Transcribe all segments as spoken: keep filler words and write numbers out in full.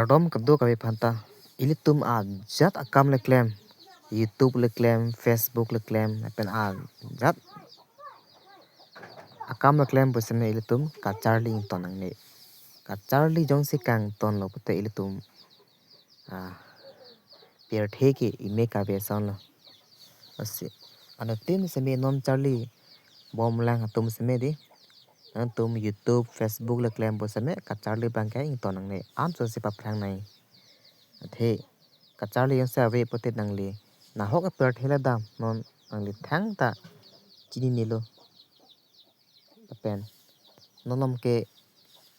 Kardom kadokave aphanta, ilitum ajat akam le klem, YouTube le klem, Facebook le klem, lapen ajat akam le klem pusitame ilitum kacharli ington nangne. Kacharli jongsi kangtonlo pute ilitum, ah, pirthe ke ime kave asonlo. Lasi anuttin seme non charlibom lang atum seme di, nangtum YouTube, Facebook le klem pusitame kacharli abangke ington nangne, ansosi paphrang nang. Athe kacharli jongsi ave pute nangli nahok apirthe le dam, non nangli thangta chininelo. Lapen non alom ke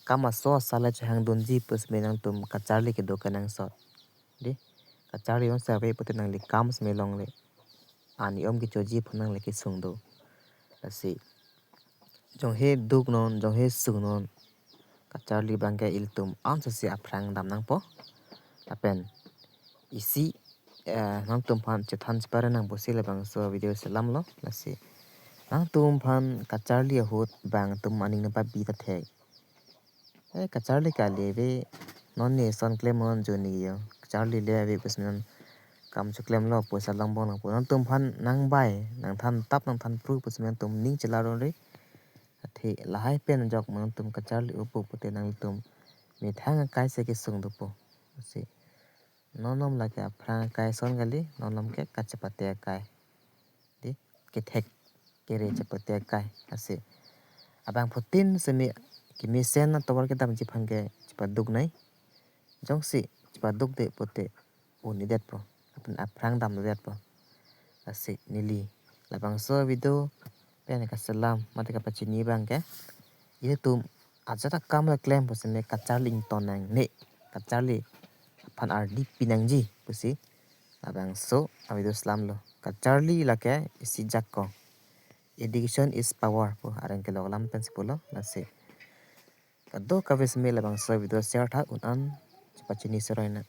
kam aso asa le chehangdunji pusitame nangtum kacharli kedo kenangsot. Di, kacharli jongsi ave pute nangli kam seme longle, ani om kechoji aphan nangli kesung do. Lasi jonghe duknon, jonghe sungnon, kacharli abangke ilitum ansosi aphrang dam nangpo. Lapen isi, eh, nangtum aphan chethan chepare nang pusi labangso video selamlo. Lasi nangtum aphan kacharli ahut bang atum aning nangpabi ta thek. Eh, kacharli kali ave, non ne son klemnon joni yo. Kacharli le ave pusitame non kam choklemlo, poisa longbom nangpo. Nangtum aphan nangbai, nangthan tap, nangthan phru pusitame nangtum ning chela ronre. Athe lahai pen ajok ma nangtum kacharli upu pute nangtum methang akai si kesung dopo. Lasi non alom lake aphrang akai ason kali, non alom ke kachepate akai. Di, kethek kere chepate akai. Lasi abangphutin seme kemesen atovar kedamji aphan ke chepaduk nai. Jongsi chepadukde pute un-edetpo, lapen aphrang damdedetpo. Lasi neli labangso video pen kaselam mate kapachini abangke, ilitum ajat akam le klem pusitame kacharli ington nangne, kacharli aphan ardi pi nangji pusi labangso avideo selamlo. Kacharli lake isi jakong. Education is power pu areng kelok alam pensi pulo. Lasi kadokave seme labangso video share tha, un-an chepachini seroi nang.